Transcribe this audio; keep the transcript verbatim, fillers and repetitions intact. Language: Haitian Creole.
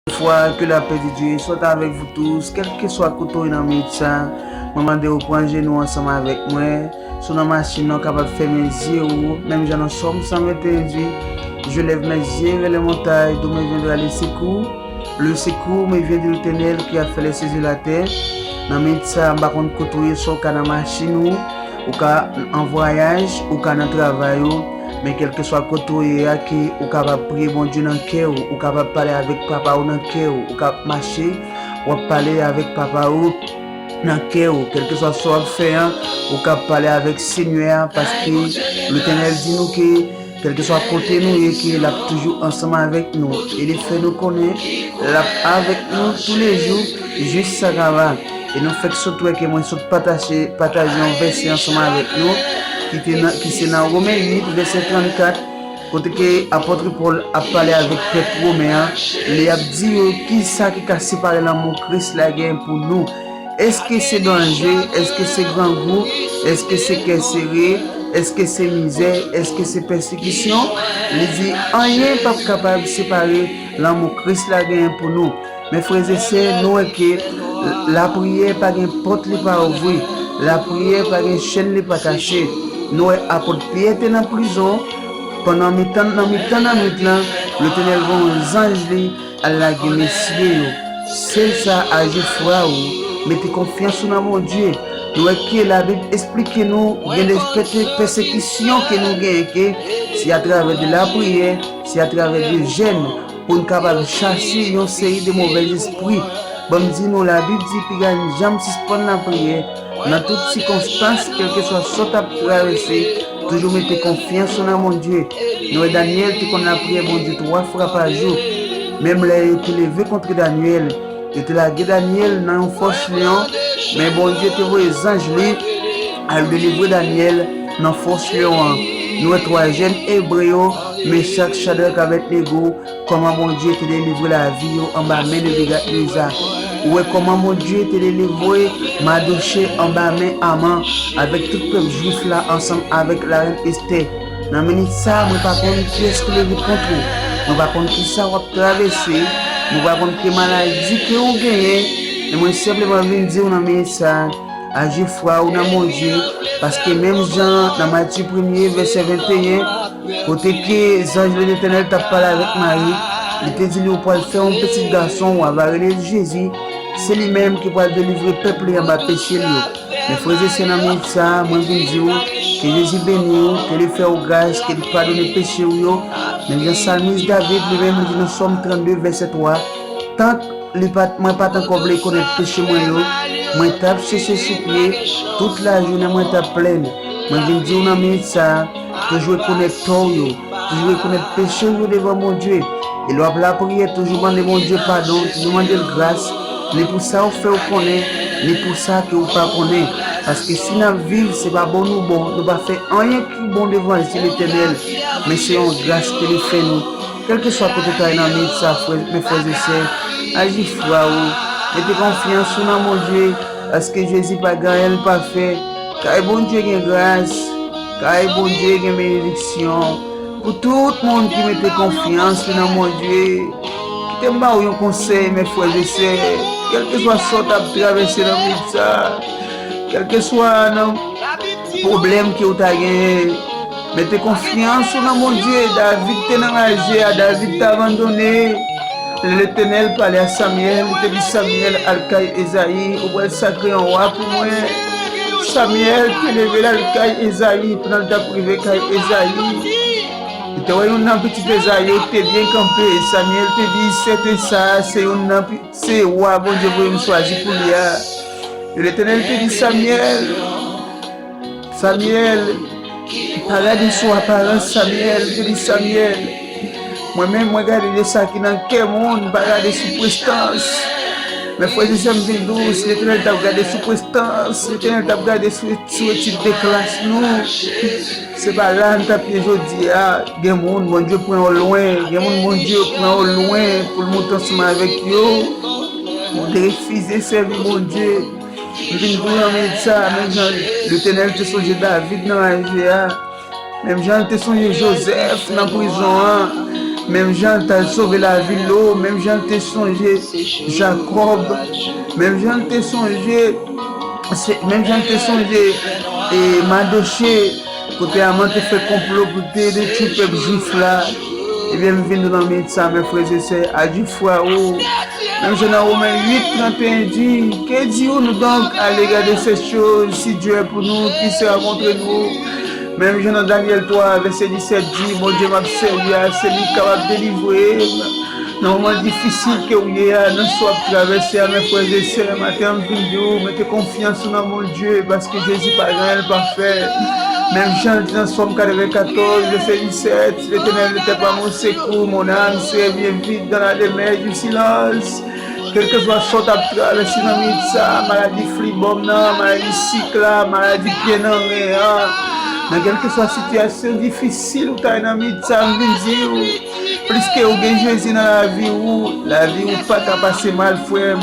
Fwa ke lapè de Dye sot avèk vous tous, kèlkeswa kote w ye nan minit sa, mwen mande w pran jenou ansanm avèk mwen. Si w nan machin nan, w kapab fèmen zye w, menm jan nan Sòm san venteyen di, Je lève mes yeux vers les montagnes, d'où me viendra le secours. Le secours me vient de l'Éternel qui a fait les cieux et la terre. Nan minit sa, m pa konn kote w ye, si w ka nan machin ou, ou ka an vwayaj, ou ka nan travay ou, men kèlkeswa kote w ye a, ke ou kapab priye Bondye nan kè w, ou kapab pale avèk papa w nan kè w, ou ka mache, w ap pale avèk papa w nan kè w, kèlkeswa sa w ap fè an, ou ka pale avèk Senyè a, paske Letènèl di nou ke kèlkeswa kote nou ye, ke l ap toujou ansanm avèk nou, e li fè nou konnen l ap avèk nou toulejou, jis sa kaba. E nou fèk sot wè ke mwen sot pataje, pataje yon vèsè ansanm avèk nou, ki te nan, ki se nan Women uit, vèsè trannkat, kote ke apot Pòl ap pale avèk pèp women an, li ap di yo kisa ki ka separe lanmou Kris la gen pou nou. Èske se danje? Èske se grangou? Èske se kè sere? Èske se mizè? Èske se pèsekisyon? Li di, anyen p ap kapab separe lanmou Kris la genyen pou nou. Men frè e sè, nou wè ke lapriyè pa gen pòt li pa ouvri, lapriyè pa gen chèn li pa kache. Nou wè apot Pyè te nan prizon, pandan mitan, nan mitan nan nwit lan, Letènèl voye yon zanj li al lage mesye yo. Sèl sa, aji fwa ou, mete konfyans ou nan Bondye. Nou wè ke Labib esplike nou gen de pèsekisyon ke nou genyen, ke se atravè de lapriyè, se atravè de jèn, pou n kapab chase yon seri de movèzespri. Ban m di nou, Labib di, piga n janm sispann lapriyè, nan tout sikonstans, kèlkeswa sa w t ap travèse, toujou mete konfyans ou nan Bondye. Nou wè Danyèl te konn lapriyè Bondye twa fwa pa jou. Menm lè yo te leve kont Danyèl, yo te lage Danyèl nan yon fòs lyon, men Bondye te voye zanj li al delivre Danyèl nan fòs lyon an. Nou wè twa jèn ebre yo, Mechak, Chadrak, Abèdnego, kòman Bondye te delivre lavi yo anba men Nebikadneza. Ou wè kòman Bondye te delivre Madoche anba men Aman avèk tout pèp jwif la ansanm avèk larèn Estè. Nan minit sa, mwen pa konn kiyès ki leve kont ou. Mwen pa konn kisa w ap travèse. Mwen pa konn ki maladi ke ou genyen. Men mwen senpleman vin di w nan minit sa, aji fwa ou nan Bondye, paske menm jan nan Matye premye, vèsè venteyen, kote ke zanj de Letènèl t ap pale avèk Mari, li te di li, ou pral fè yon pitit gason, w a va rele l Jezi, se li menm ki pral delivre pèp li anba peche l yo. Men frè e sè, nan minit sa a, mwen vin di w, ke Jezi beni w, ke li fè w gras, ke li padone peche w yo. Men jan salmis David li menm li di nan Sòm trannde, vèsè twa, tant li pa t, mwen pa t ankò vle konèt peche mwen yo, mwen t ap chèche sou pye, tout lajounen mwen t ap plenn. Mwen vin di w nan minit sa a, toujou rekonèt tò w yo, toujou rekonèt peche w yo devan Bondye. E lè w ap lapriyè, toujou mande Bondye padon, toujou mande l gras, ni pou sa ou fè ou konnen, ni pou sa ke ou pa konnen. Paske si n ap viv, se pa bon nou bon, nou pa fè anyen ki bon devan je Letènèl, men se yon gras ke li fè nou. Kèlkeswa kote w ta ye nan minit sa, frè, men frè e sè, aji fwa ou, mete konfyans ou nan Bondye, paske Jezi pa gen anyen l pa fè. Kay Bondye gen gras, kay Bondye gen benediksyon. Pou tout moun ki mete konfyans li nan Bondye, kite m ba w yon konsèy, men frè e sè, kèlkeswa sa w t ap travèse nan minit sa, kèlkeswa nan pwoblèm ke w ta genyen, mete konfyans ou nan Bondye. David te nan raje a, David te abandone. Letènèl pale a Samyèl, li te di Samyèl, al kay Ezayi, ou pral sakre yon wa pou mwen. Samyèl te leve l al kay Ezayi, pandan l t ap rive kay Ezayi, li te wè youn nan pitit Ezayi yo ki te byen kanpe. Samyèl te di, sèten sa a, se youn nan pi-, se wa Bondye voye m chwazi pou li a. E Letènèl te di Samyèl, Samyèl, pa gade sou aparans, Samyèl, te di Samyèl, mwen menm, mwen gade de sa ki nan kè moun, pa gade sou prestans. Men frè e sè m vin di w, si Letènèl t ap gade sou prestans, Letènèl t ap gade sou, sou etid de klas nou, se pa la n t ap ye jodi a. Gen moun, Bondye pran yo lwen, gen moun, Bondye pran yo lwen pou l moute ansanm avèk yo. Ou te refize sèvi Bondye. M vin di w nan minit sa a, menm jan Letènèl te sonje David nan raje a, menm jan l te sonje Jozèf nan prizon an, Menm jan l t al sove lavi Lo, menm jan l te sonje Jakòb, menm jan l te sonje, se, menm jan l te sonje e Madoche, kote Aman te fè konplo pou te detwi pèp jwif la. Ebyen, m vin nou nan minit sa, mè frè e sè, adifwa ou. Menm jan nan Women uit trannteyen di, que dirons-nous donc à l'égard de ces choses? Si Dieu est pour nous, qui sera contre nous? Menm jan nan Danyèl twa, vèsè disèt di, Bondye m ap sèvi a, se li k kapab delivre m nan moman difisil ke w ye a, nan sa w ap travèse a, mè frè e sè, maten an m vin di w, mete konfyans ou nan Bondye, paske Jezi pa gen anyen l pa fè. Menm jan l di nan Sòm katrevenkatòz, vèsè disèt, L'Éternel n'était pas mon secours, mon âme serait bien vite dans la demeure du silence. Kèlkeswa sa w t ap travèse nan minit sa, maladi flibòm nan, maladi sik la, maladi pye nan ren an, nan kèlkeswa sitiyasyon difisil ou ta ye nan minit sa, m vin di w, pliske ou gen Jezi nan lavi ou, lavi ou pa ka pase mal, frè m.